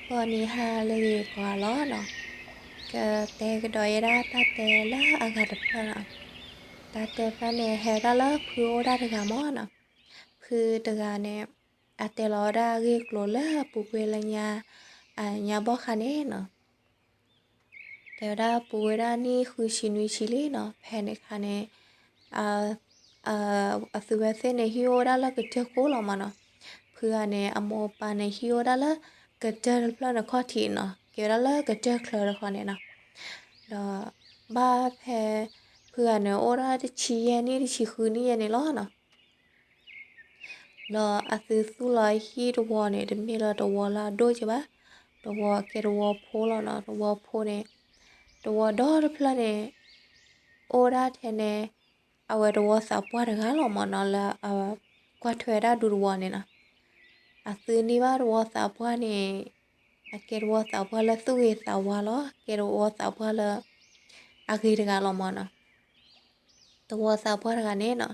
ဂီၤနံၤဟါလၢအဂ့ၤကိးဂၤလီၤနီၤ. ကတဲကဒီးယဲဒၣ်တၢ်တဲလၢအဂၤတဖျၢၣ်နီၤ. တၢ်တဲတဖျၢၣ်န့ၣ် ဟဲဝဲဒၣ်လၢဖုအိၣ်ဒၣ်တဂၤမ့ၢ်နီၤ. ဖုတဂၤန့ၣ် အတဲလီၤဝဲဒၣ်အဂ့ၢ်အကျိၤလၢအပူၤကွံာ်လၢညါ, အညါဘီၣ်ဃါန့ၣ်နီၤ. တဲဝဲဒၣ်ပူၤကွံာ်ဝဲဒၣ်နံၣ်ဃုဆံနွံဆံလံနီၤ. ဖဲန့ၣ်အခါန့ၣ် အသုဝဲသ့ၣ်န့ၣ် ဟံၣ်အိၣ်ဝဲဒၣ်လၢကတၢၢ်ဃိလီၤမ့ၢ်နီၤ. ဖုဂၤန့ၣ် အမိၢ်အပၢ်န့ၣ် ဟံၣ်အိၣ်ဝဲဒၣ်လၢကတၢၢ်တဖျၢၣ်န့ၣ်ခီၣ်ထံးနီၤ, ကဲဝဲဒၣ်လၢကတၢၢ်ချၢတခီန့ၣ်နီၤ. ဒီးဘၣ်ဖဲ ဖုဂၤန့ၣ် အိၣ်ဒၣ်တဆံယဲၢ်နံၣ်တဆံဃုနံၣ်ယဲၢ်န့ၣ်လီၤနီၤ. ဒီးအသုသူၣ်လီၤဟံၣ်တဝီန့ၣ် တမ့ၢ်လၢတဝီလၢအဒိၣ်က့ဘၣ်, တဝီကဲတဝီဖိလီၤနီၤ. တဝီဖိန့ၣ် တဝီဒီတဖျၢၣ်န့ၣ် အိၣ်ဒၣ်ထဲန့ၣ် အဝဲတဝီသးပှၢ်တဂၤလီၤမ့ၢ်နီၤ လၢအကွၢ်ထွဲဒၣ်ဒူတဝီန့ၣ်နီၤ. အသုန့ၢ်ဘၣ်တဝီသးပှၢ်န့ၣ် အကဲတဝီသးပှၢ်လၢသူၣ်ဂ့ၤသးဝါလီၤ. ကဲတဝီသးပှၢ်လၢ အဂ့ၤတဂၤလီၤမ့ၢ်နီၤ. တဝီသးပှၢ်တဂၤန့ၣ်နီၤ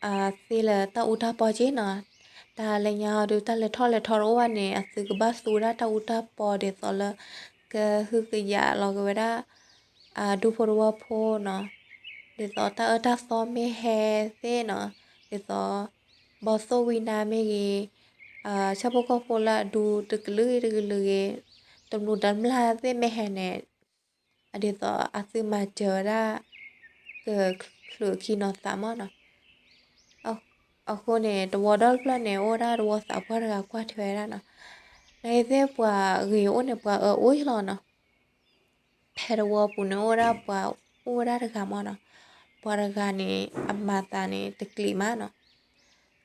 အသ့လၢတၢ်အူတၢ်ပီက့နီၤ. တၢ်လၢညါဟီဒုး တၢ်လဲၤထီၣ်လဲၤထီတအိၣ်ဘၣ်န့ၣ် အသုကဘၣ်သူဝဲဒၣ်တၢ်အူတၢ်ပီဒ်သိးလၢ ကဟုကယာ်လီၤက့ၤဝဲဒၣ် အဒူဖိတဝီဖိနီၤ. ဒ်သိးတၢ်အၢတၢ်သီမ့ၢ်ဟဲသ့ၣ်နီၤ, ဒ်သိး ဘီသိၣ်ဝံနါမ့ၢ်ဂ့ၤ, ဆၣ်ဖိကီၢ်ဖိလၢအဒူတကလုာ်တကလုာ်ဂ့ၤ, တမျိးတမျာ်သ့ၣ်မ့ၢ်ဟဲန့ၣ် ဒ်သိးအသုမၤစၢၤဝဲဒၣ် ကချုးခံနီၤသးမ့ၢ်နီၤ. အဃိန့ၣ် တဝီဒီတဖျၢၣ်န့ၣ် အိၣ်ဒၣ်တဝီသးပှၢ်တဂၤကွၢ်ထွဲဝဲဒၣ်နီၤ. နာ်သက့သ့ၣ်ပှၤဂ့ၤအိၣ်န့ၣ် ပှၤအၢအိၣ်လီၤနီၤ. ဖဲတဝီပူၤန့ၣ် အိၣ်ဝဲဒၣ်ပှၤအိၣ်ဝဲဒၣ်တဂၤမ့ၢ်နီၤ. ပှၤတဂၤန့ၣ် အမၤသးန့ၣ်တကျံၤမးနီၤ.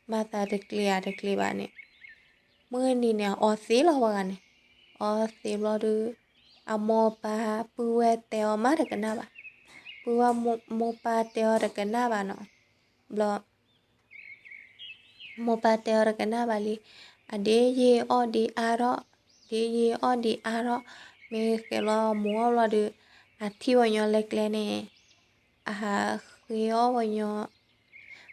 မၤသးတကျံၤဧါတကျံၤဘၣ်န့ၣ် မုၢ်နံၤန့ၣ် အီသံးလီၤပှၤဂၤန့ၣ်. အီသံးဘျီဒုး အမိၢ်ပၢ်ပုၢ်ဝဲၢ်တဲအီၤမးတကနၣ်ဘၣ်. ပုၢ်ဝဲၢ်မိၢ်ပၢ်တဲအီၤတကနၣ်ဘၣ်နီၤ. ဘျီ မိၢ်ပၢ်တဲအီၤတကနၣ်ဘၣ်လံ. အဒ့ယ့အီၣ်ဒံးအါထီၣ်, ဒ့ယ့အီၣ်ဒံးအါထီၣ်, မ့ၢ်ဃဲၤလီၤမူၤအီၣ်ဘျီဒုး အထံၣ်ပှၤညီလဲၤကျဲန့ၣ် အဟးဃ့အီၣ် ပှၤညီသံးပှ့ၤနီၤ. ဃ့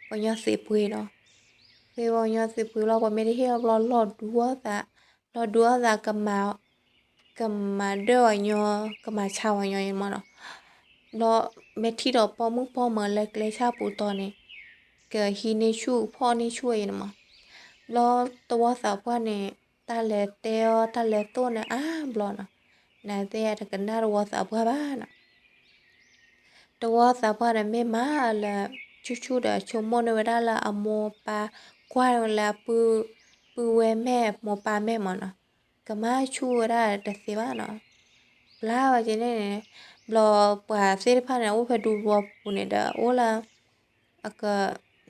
ပှၤညီသံးပှ့ၤလီၤ ပှၤမ့ၢ်တဟ့ၣ်အီၤဘျီ လီၤဒူအီၣ်သး, လီၤဒူအီၣ်သး ကမၤဒၢၣ်ပှၤညီ, ကမၤဆါပှၤညီအံၤမ့ၢ်နီၤ. ဘျီမ့ၢ်ထံၣ်ဒီးပိာ်မုၣ်ပိာ်မၢၤလၢကျဲဆၣ်ပူၤတီၤန့ၣ် ကဟံးန့ၢ်ဆူၣ်ဖီၣ်န့ၢ်ဆူၣ်အံၤန့ၣ်မး. ဘျီတဝီသးပှၢ်န့ၣ် တၢ်လဲၤတဲအီၤ တၢ်လဲၤသိၣ်န့ၣ်အါဘျီနီၤ. နာ်သက့တကနၣ်တဝီသးပှၢ်ဘၣ်နီၤ. တဝီသးပှၢ်န့ၣ်မ့ၢ်မၤလၢ ဆူၣ်ဆူၣ်ဒီး ဆိကမိၣ်န့ၢ်ဝဲဒၣ်လၢအမိၢ်ပၢ်ကွၢ်လၢ ပုၢ်ဝဲၢ်မဲာ်မိၢ်ပၢ်မဲာ်မးနီၤ. ကမၣ်ဆူၣ်ဝဲဒၣ်တသ့ဘၣ်နီၤ. ဘျါဝဲက့န့ၣ်န့ၣ် ဘျီပှၤသ့ၣ်တဖၣ်န့ၣ် အိၣ်ဖဲဒူသဝီပူၤန့ၣ်ဒီး အိၣ်လၢ အက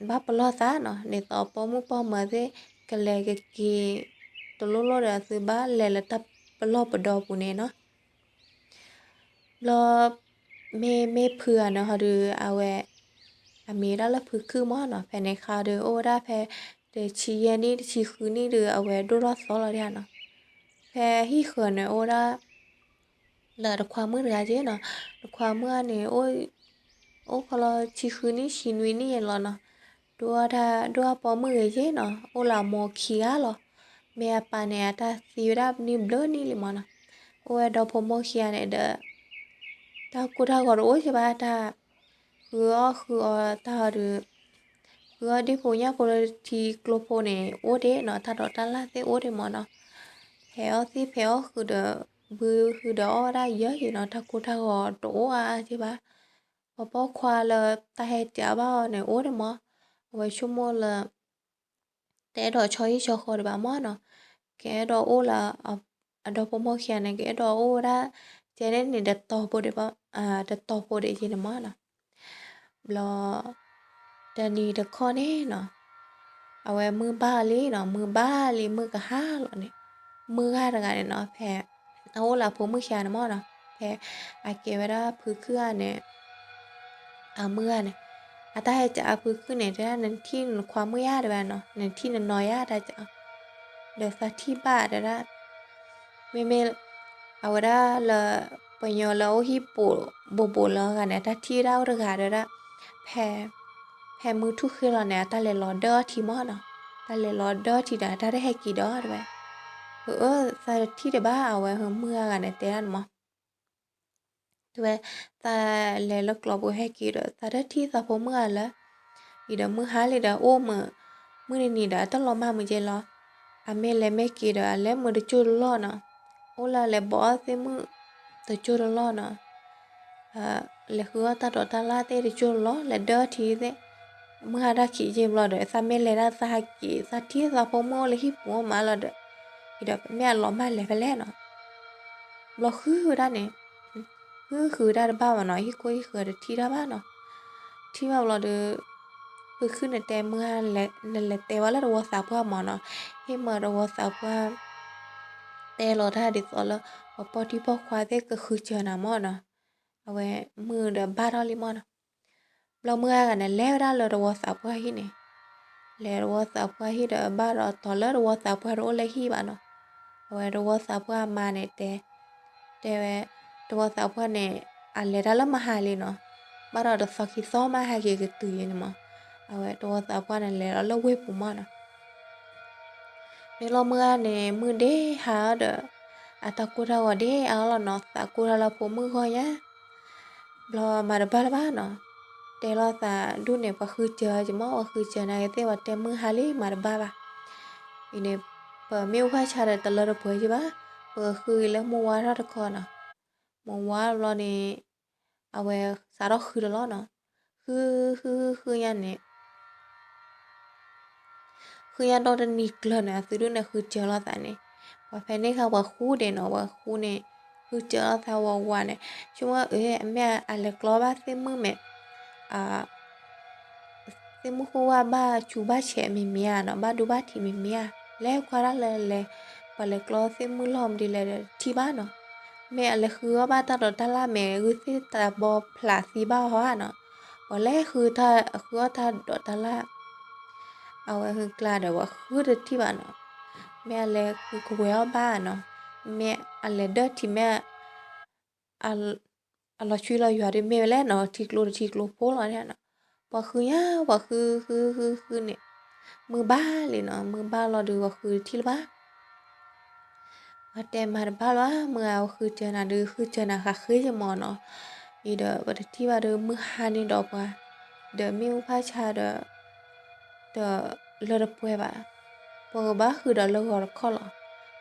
ဘၣ်ပလီၢ်သးနီၤ. ဒ်သိးပိာ်မုၣ်ပိာ်မၢၤသ့ၣ် ကလဲၤကက့ၤ တလိၣ်လိၣ်ဒီး အသုဘၣ်လဲၤလၢတၢ်ပလီၢ်ပဒီပူၤန့ၣ်နီၤ. ဘျီ မ့မ့ၢ်ဖုဂၤန့ၣ်ဟီဒုး အဝဲ အမံၤဒၣ်လၢဖုခုၣ်မးနီၤ. ဖဲန့ၣ်အခါဒီး အိၣ်ဝဲဒၣ်ဖဲ တဆံယဲၢ်နံၣ် တဆံဃုနံၣ်ဒီး အဝဲဒိၣ်ထီၣ်သီလီၤဒၣ်နီၤ. ဖဲဟံၣ်ဃၢၤန့ၣ် အိၣ်ဝဲဒၣ် လၢတခွါမုၣ်တဂၤက့နီၤ. တခွါမုၣ်န့ၣ် အိၣ်ခီလီၤ ဆံဃုနံၣ် ဆံနွံနံၣ်ယဲလီၤနီၤ. ဒိၣ်အီၣ်တၢ် ဒိၣ်အီၣ်ပိာ်မုၣ်ဂ့ၤက့နီၤ. အိၣ်လၢအမိၢ်ခံဂၤလီၤ. မ့ၢ်အပၢ်န့ၣ် အတၢ်သံဝဲဒၣ်နံၣ်ဘျုးနံၣ်လံမးနီၤ. အိၣ်ဝဲဒီဖိမိၢ်ခံဂၤန့ၣ်ဒီး တၢ်ကိၢ်တၢ်ဂီၤတအိၣ်က့ဘၣ် တၢ် ဃုအီၣ်ဃုအီတၢ်ဟီဒီး ဃုအီၣ်ဒ့ၣ်ဖိညၣ်ဖိလၢထံကျိဖိန့ၣ် အိၣ်ဒံးနီၤ. တၢ်ဒိးတၢ်လၢ်သ့ၣ်အိၣ်ဒံးမးနီၤ. ဖဲအီၣ်သံၣ်ဖဲအီၣ်ဃုာ်ဒီး ဘုဃုာ်ဒီးအီၣ်ဝဲဒၣ်ယဲၢ်က့နီၤ. တၢ်ကိၢ်တၢ်ဂီၤတအိၣ်အါအါက့ဘၣ်. ပှၤပိာ်ခွါလၢတၢ်ဟဲကးဘၣ်အီၤန့ၣ် အိၣ်ဒံးမး. အဝဲဆိကမိၣ်လၢ တအဲၣ်ဒိးဆီဟံၣ်ဆီဃီဒံးဘၣ်မးနီၤ. ကအဲၣ်ဒိးအိၣ်လၢ အဒီဖိမိၢ်ခံဂၤန့ၣ် ကအဲၣ်ဒိးအိၣ်ဝဲဒၣ် ကဲန့ၣ်န့ၣ် တတီၤဖိဒံးဘၣ်, တတီၤဖိဒံးက့န့ၣ်မးနီၤ. ဘျီ တနံၤတခီန့ၣ်နီၤ အဝဲမုၢ်ဘၣ်လံနီၤ, မုၢ်ဘၣ်လံ မုၢ်ကဟါလီၤန့ၣ် မုၢ်ဂၤတဂၤန့ၣ်နီၤ ဖဲ အအိၣ်လၢအဖိမုၣ်ခံဂၤန့ၣ်မးနီၤ, ဖဲအကဲဝဲဒၣ်ဖုခုၣ်ဂၤန့ၣ် အမုၢ်ဂၤန့ၣ် အတၢ်ဟဲကးအဖုခုၣ်န့ၣ် တဲဒၣ် နထံၣ်နခွါမုၣ်ယါတဲဝဲနီၤ, နထံၣ်နနီၤယါတၢ်ကး, ဒီးသးထံၣ်ဘၣ်တဲဒၣ်, မ့မ့ၢ် အဝဲဒၣ်လၢ ပှၤညီလၢအအိၣ်ဟံၣ်ပိာ်ဘိးဘိးလၢအဂၤန့ၣ် အတၢ်ထံၣ်ဝဲဒၣ်အိၣ်တဂၤတဲဒၣ်, ဖဲ ဖဲမုၢ်ထူၣ်ဃ့လီၤန့ၣ် အတၢ်လဲၤလီၤဒၢၣ်အီထံမးနီၤ, တၢ်လဲၤလီၤဒၢၣ်အီထံဒီး အတၢ်တဟဲက့ၤဒီးတဲဝဲ, အၢ သးတထံၣ်တဘၣ် အဝဲမုၢ်ဂၤဂၤန့ၣ်တဲဒၣ်န့ၣ်မး တဲဝဲ သးလဲၤလၢကျီပူၤဟဲက့ၤဒီး သးတထံၣ်သးဖိမုၣ်ဂၤလၢၤ, အံၤဒီးမုၢ်ဟါလံဒီးအိၣ်မုာ်, မုၢ်တနံၤဒီးအတလီၤမၢ်မုာ်ကဲလီၤ, အမ့ၢ်လဲၤမ့ၢ်က့ၤဒီးအလဲၤမုာ်တကၠိၢ်တလီၢ်နီၤ, အိၣ်လၢလဲၤဘီအီၣ်သ့ၣ်မုၣ်တကၠိၢ်တလီၢ်နီၤ, လဲၤဃုအီၣ်တၢ်ဒိးတၢ်လၢ်သ့ၣ်တကၠိၢ်တလီၢ် လဲၤဒၢထံသ့ၣ်, မုၢ်ဟါတၢ်ခံးယ့ၢ်ဘျီဒီး သးမ့ၢ်လဲၤဒၣ်သးဟဲက့ၤ သးထံၣ်သးဖိမုၣ်အိၣ်လၢဟံၣ်ပူၤမးလီၤဒီး, အံၤဒီးမ့ၢ်အလီၤမၢ်လဲၤဖဲလဲၣ်နီၤ ဘျီဃုဝဲဒၣ်န့ၣ်, ဃုဃုဝဲဒၣ်တဘၣ်ဘၣ်နီၤ ဟံၣ်ခိၣ်ဟံၣ်ဃၢၤတထံၣ်တၢ်ဘၣ်နီၤ, ထံၣ်ဘၣ်ဘျီဒီး, ဖုခုန့ၣ်တဲမုၢ်ဂၤ နလဲၤတဲဝဲလၢတဝီသးပှၢ်မးနီၤ, ဟ့ၣ်မၢတဝီသးပှၢ် တဲလီၤတၢ်ဒ်သိးလၢ ပှၤပိာ်ထံပိာ်ခွါသ့ၣ်ကဃုစၢၤနၤမးနီၤ, အဝဲမုၢ်ဒီးဘၣ်ထီၣ်လံမးနီၤ, ဘျီမုၢ်ဂၤဂၤန့ၣ် လဲၤဝဲဒၣ်လၢတဝီသးပှၢ်ဟံၣ်န့ၣ်, လဲၤတဝီသးပှၢ်ဟံၣ်ဒီးဘၣ်ဒီးအတီၤလၢတဝီသးပှၢ်တအိၣ်လၢဟံၣ်ဘၣ်နီၤ, အဝဲတဝီသးပှၢ်အမါန့ၣ်တဲ, တဲဝဲ, တဝီသးပှၢ်န့ၣ် အလဲၤတၢ်လၢမဟါလံနီၤ, ဘၣ်ဒီးတသီခံသီမးဟဲက့ၤကတုၤယဲန့ၣ်မး, အဝဲတဝီသးပှၢ်န့ၣ် လဲၤလီၤလၢဝ့ၢ်ပူၤမးနီၤ မ့ၢ်လီၤမုၢ်ဂၤန့ၣ် မုၢ်ဒ့ဟါဒီး, အတၢ်ကိၢ်တၢ်ဂီၤဒ့အါလီၤနီၤ သးကိၢ်တၢ်လၢဖိမုၣ်ဂီၢ်ညါ, ဘျီမၤတဘၣ်လၢၤဘၣ်နီၤ, တဲလီၤသးဒူၣ်န့ၣ် ပှၤဃုစၢၤကမီၣ် ပှၤဃုစၢၤနာ်က့ၤသ့ၣ် ပှၤတဲမုၢ်ဟါလံမၤတဘၣ်ဘၣ်, အံၤန့ၣ်, ပမ့ၢ်အိၣ်ဖၣ်ဆါဒီးတလၢတပှဲၤက့ၤဘၣ်, ပဃုက့ၤလၢမိၢ်ဝါထီၣ်တခီနီၤ, မိၢ်ဝါဘျီန့ၣ်, အဝဲစးထီၣ်ဃုတလီၢ်နီၤ, ဃု, ဃု, ဃုညါန့ၣ် ဃုညါဒီတနံၤကျၢၤန့ၣ် အသုဒူၣ်န့ၣ်ဃုစၢၤလိာ်သးန့ၣ်, ပှၤဖဲန့ၣ်ခါပှၤဃူဒဲးနီၤ ပှၤဃူန့ၣ်, ဃုစၢၤလိာ်သးဝးဝးန့ၣ်, ဆိကမိၣ်အၢ အမ့ၢ်အလဲၤကျီဘၣ်သ့ၣ်မုၣ်မ့ၢ်, သ့ၣ်မုၣ်ဃိၣ်ဝါဘၣ်ဆူးဘၣ်ဆဲးမ့မ့ၢ်ဧါနီၤ ဘၣ်ဒိဘၣ်ထံးမ့မ့ၢ်ဧါ, လဲၤကွၢ်ဒၣ်လၢလဲၤ, ပှၤလဲၤကျီသ့ၣ်မုၣ်လီၢ်မနုၤလဲၣ်ဒီးတထံၣ်ဘၣ်နီၤ, မ့ၢ်အလဲၤဃုအီၣ်ဘၣ်တၢ်ဒိးတၢ်လၢ်မ့ၢ်ဂုၢ်သ့ၣ်တၢ်ဘီဖျးသံဘၣ်အီၤဧါနီၤ, ပှၤလဲၤဃု, ဃုအီၣ်တၢ်ဒိးတၢ်လၢ်, အဝဲဟုကျါဒီးပှၤဃုတထံၣ်ဘၣ်နီၤ, မ့ၢ်အလဲၤဃုကဝဲၤအီၣ်ဘၣ်နီၤ, မ့ၢ်အလဲၤဒၢထံးမ့ၢ် အလီၤဆွံလီၤယွၤဒုးမ့ၢ်ဝဲလဲၣ်နီၤ ထံကျိတထံကျိဖိလီၤန့ၣ်နီၤ, ပှၤဃုညါ ပှၤဃု ဃု ဃု ဃုန့ၣ်, မုၢ်ဘၣ်လံနီၤ မုၢ်ဘၣ်လီၤဒီးပှၤဃုတထံၣ်လၢၤဘၣ်, ပှၤတဲမၤတဘၣ်လၢၤဘၣ် မုၢ်ဂၤဃုစၢၤနၤဒုး ဃုစၢၤနၤဃးဃ့ယမီၤနီၤ, အံၤဒီးပတထံၣ်ဘၣ်ဒီးမုၢ်ဟါန့ၣ်ဒီးပှၤ, ဒီးမ့ၣ်အူဖၣ်ဆါဒီး, ဒီးလၢတပှဲၤဘၣ်, ပကဘၣ်ဃုဒီးလၢဂီၤတခီလီၤ,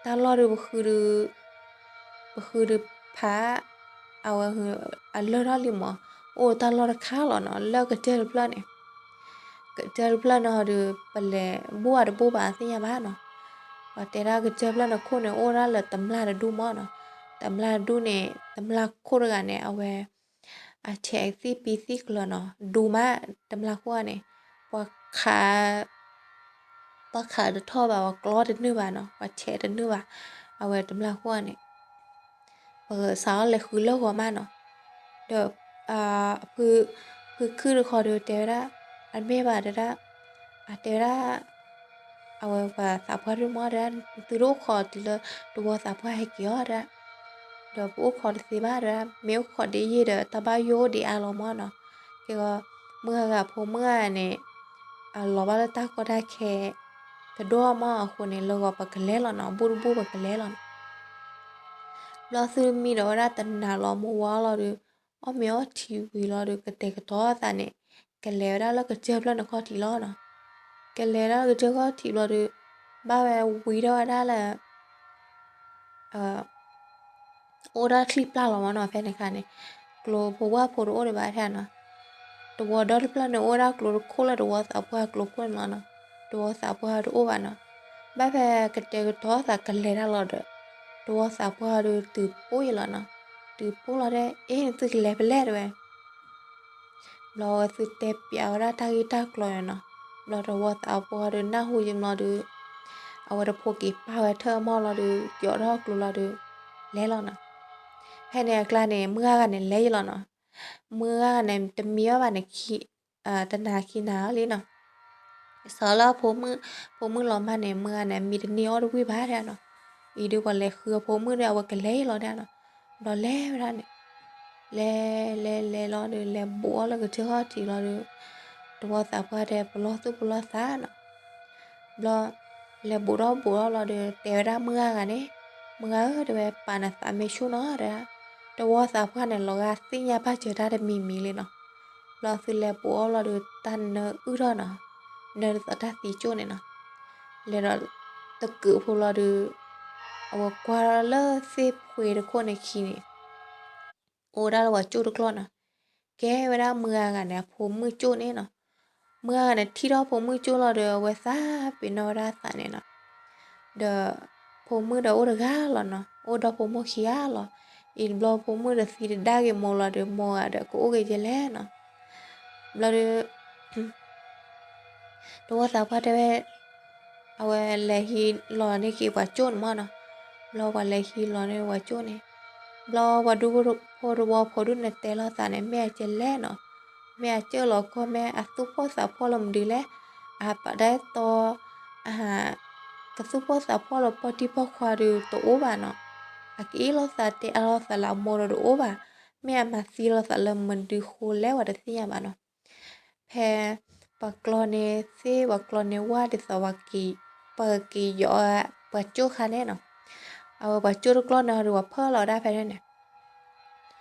တၢ်လီၢ်ဒုးပဃုဒုး ပဃုဒုးဖး, အဝဲ, အလၢၢ်ထီၣ်လံမး, အိၣ်တၢ်လီၢ်တခါလီၤနီၤ လၢကစၢၢ်တဖျၢၣ်န့ၣ်, ကစၢၢ်တဖျၢၣ်န့ၣ်ဟီဒုး ပလဲၤဘိၣ်အတဘိၣ်ဘၣ်သ့ၣ်ညါဘၣ်နီၤ, ပှၤတဲဒၣ်ကစၢၢ်ဖျၢၣ်န့ၣ်ခိၣ်န့ၣ်အိၣ်ဒၣ်လၢတမျၢ်တဒူၣ်မးနီၤ, တမျၢ်တဒူၣ်န့ၣ် တမျၢ်ခိၣ်တဂၤန့ၣ် အဝဲ အဆဲးသံၣ်ပံသံၣ်ကျၢၤနီၤ ဒူမး, တမျၢ်ခိၣ်န့ၣ်, ပှၤခး ပှၤခးတထီၣ်ဘၣ် ပှၤကျီတနုာ်ဘၣ်နီၤ ပှၤဆဲးတနုာ်ဘၣ်, အဝဲတမျၢ်ခိၣ်န့ၣ်, ပကစးထီၣ်လဲၤဃုလၢဂီၤမးနီၤ, ဒီး, ဖုခုတခီဒီးတဲဝဲဒၣ်, အမ့ၢ်ဘၣ်တဲဒၣ်, အတဲဝဲဒၣ် အဝဲပှၤသးပှၢ်ဒုးမးတဲဒၣ် သုတအိၣ်ခိးတုၤလၢတဝီသးပှၢ်ဟဲက့ၤအီၤတဲဒၣ်, ဒီးပအိၣ်ခိးတသ့ဘၣ်တဲဒၣ် မ့ၢ်အိၣ်ခိးဒ်ယဲၢ်ဒီးတၢ်ဘၣ်ယိၣ်အိၣ်ဒံးအါလီၤမးနီၤ, ကဲဂီၤ, မုၢ်ဂၤဂၤဖိမုၣ်ဂၤန့ၣ်, အလီၤဘၣ်လၢတၢ်ကီတၢ်ခဲ, တဒိၣ်မးအဃိန့ၣ် လၢဂီၤပကလဲၤလီၤနီၤ ဘူၣ်တဘူၣ်ပကလဲၤလီၤနီၤ, ဘျီသုမံဒီးဝဲဒၣ်တနၤလီၤ မိၢ်ဝါလီၤဒီး, အီၣ်မ့ၤအီထံဝံၤလီၤဒီး ကတဲာ်ကတီၤသးန့ၣ်, ကလဲၤဝဲဒၣ်လၢကစၢၢ်ဖျၢၣ်န့ၣ်ခီၣ်ထံးလီၤနီၤ, ကလဲၤဒၣ်လၢကစၢၢ်ခီၣ်ထံးဘျီဒီး, ဘၣ်ဝဲဝံၤထီၣ်ဝဲဒၣ်လၢ အိၣ်ဒၣ်ချံပျၢ်လီၤမးနီၤ ဖဲန့ၣ်အခါန့ၣ်, ကျိဖိဝၣ်ဖိတအိၣ်ဒံးဘၣ်ထဲနီၤ, တဝီဒီတဖျၢၣ်န့ၣ် အိၣ်ဝဲဒၣ်ကျိတခိၣ်လၢတဝီသးပှၢ်ကျိခိၣ်န့ၣ်လီၤနီၤ, တဝီသးပှၢ်တအိၣ်ဘၣ်နီၤ, ဘၣ်ဖဲကတဲာ်ကတီၤသးကလဲၤတၢ်လီၤဒီး, တဝီသးပှၢ်ဒီးတုၤပိၢ်ယဲလီၤနီၤ, တုၤပိၢ်လီၤဒီး အ့ၣ် နသုကလဲၤဖဲလဲၣ်တဲဝဲ ဘျီဝဲသုတဲပျးဝဲဒၣ်တၢ်ဂ့ၢ်တၢ်ကျိၤန့ၣ်နီၤ, ဘျီတဝီသးပှၢ်ဒီးနၢ်ဟူယံၤဘျီဒီး, အဝဲတဖိးက့ၤပာ်ဝဲထၢၣ်အမီၢ်လီၤဒီး, ယိးထီၣ်ကျိလီၤဒီး, လဲၤလီၤနီၤ, ဖဲန့ၣ်အကျါန့ၣ် မုၢ်ဂၤဂၤန့ၣ် လဲၤယံၤလီၤနီၤ, မုၢ်ဂၤဂၤန့ၣ် တမံအီၣ်ဘၣ်န့ၣ်, တနၤခံနၤလံနီၤ စးလၢဖိမုၣ်, ဖိမုၣ်လီၤမၢ်န့ၣ် မုၢ်ဂၤန့ၣ် မံတန့ၢ်အီၣ်တဝံၣ်ဘၣ်ဒၣ်နီၤ, အံၤဒုးပှၤလဲၤဃုအဖိမုၣ်ဒီး အဝဲကလဲၤလီၤဒၣ်နီၤ, ဘျီလဲၤဝဲဒၣ်န့ၣ်, လဲၤလဲၤလဲၤလီၤဒီး လဲၤဘူးအီၣ်လၢကစၢၢ်ခီၣ်ထံးလီၤဒီး, တဝီသးပှၢ်ဒီး ပလီၢ်သူၣ်ပလီၢ်သးနီၤ, ဘျီ လဲၤဘူးထီၣ်ဘူးထီၣ်လီၤဒီး တဲဝဲဒၣ်မုၢ်ဂၤဂၤန့ၣ်, မုၢ်ဂၤဧၢ တဲဝဲ ပာ်နသးမ့ၢ်ဆူၣ်နီၤ တဲဒၣ်, တဝီသးပှၢ်န့ၣ် လီၤဂာ်သ့ၣ်ညါဘၣ်စၢၤတၢ်တမံၤမံၤလံနီၤ. ဘျီသုလဲၤဘူးအီၤလီၤဒီး တၢ်နၢအုၣ်ထီၣ်နီၤ, နၢဒ်သိးတၢ်သံကၠိၣ်န့ၣ်နီၤ. လဲၤဒီးတကုးဖိလီၤဒီး အဝဲကွၢ်လၢသ့ၣ်ဖှ့တခိၣ်န့ၣ်ခံန့ၣ် အိၣ်ဝဲဒၣ်လၢပှၤကၠိၣ်တကျီၢ်နီၤ. ကဲဝဲဒၣ်မုၢ်ဂၤဂၤန့ၣ် အဖိမုၣ်ကၠိၣ်န့ၣ်နီၤ. မုၢ်ဂၤဂၤန့ၣ် ထံၣ်ထီၣ်ဖိမုၣ်ကၠိၣ်လီၤဒီး အဝဲသးပ့ၤနီၣ်ဝဲဒၣ်အသးန့ၣ်နီၤ. ဒီးဖိမုၣ်ဒီးအိၣ်တဂၤလီၤနီၤ, အိၣ်ဒီးဖိမိၢ်ခံဂၤလီၤ. အံၤတဘျီဖိမုၣ်ဒီးသံတဒါက့ၤမိၢ်လီၤဒီး မိၢ်ဂၤဒီးကအိၣ်က့ၤကဲလဲၣ်နီၤ. ဘျီဒီး တဝီသးပှၢ်တဲဝဲ အဝဲလဲၤဟံးလီၤန့ၢ်က့ၤပှၤကၠိၣ်န့ၣ်မ့ၢ်နီၤ. ဘျီပှၤလဲၤဟံးလီၤန့ၢ်ပှၤကၠိၣ်န့ၣ်, ဘျီပှၤဒူဖိတဝီဖိဒုန့ၣ်တဲလိာ်သးန့ၣ် မ့ၢ်အကဲလဲၣ်နီၤ, မ့ၢ်အကၢၣ်လီၤကီၢ် မ့ၢ်အသူၣ်ဖှီၣ်သးဖှီၣ်လၢမနုၤလဲၣ်, အပာ်တၢ်တီ အဟး ကသူၣ်ဖှီၣ်သးဖှီၣ်လၢပီၢ်တံၢ်ပီၢ်ခွါဒီးတအိၣ်ဘၣ်နီၤ. အကအ့ၣ်လိာ်သးတဲအါလိာ်သးလၢအမိၢ်ဒီးတအိၣ်ဘၣ်, မ့ၢ်အမၤသံလိာ်သးလၢမနုၤဃိလဲၣ်ဝဲတသ့ၣ်ညါဘၣ်နီၤ. ဖဲပှၤကျီန့ၣ်သ့ၣ် ပှၤကျီန့ၣ်ဝၣ်ဒ်သိး ပှၤက့ၤယီၤ ပှၤကၠိၣ်ခါန့ၣ်နီၤ. အဝဲပှၤကၠိၣ်တကျီၢ်န့ၣ်ဒီး ပှၤဖၢၣ်လီၤဝဲဒၣ်ဖဲန့ၣ်န့ၣ်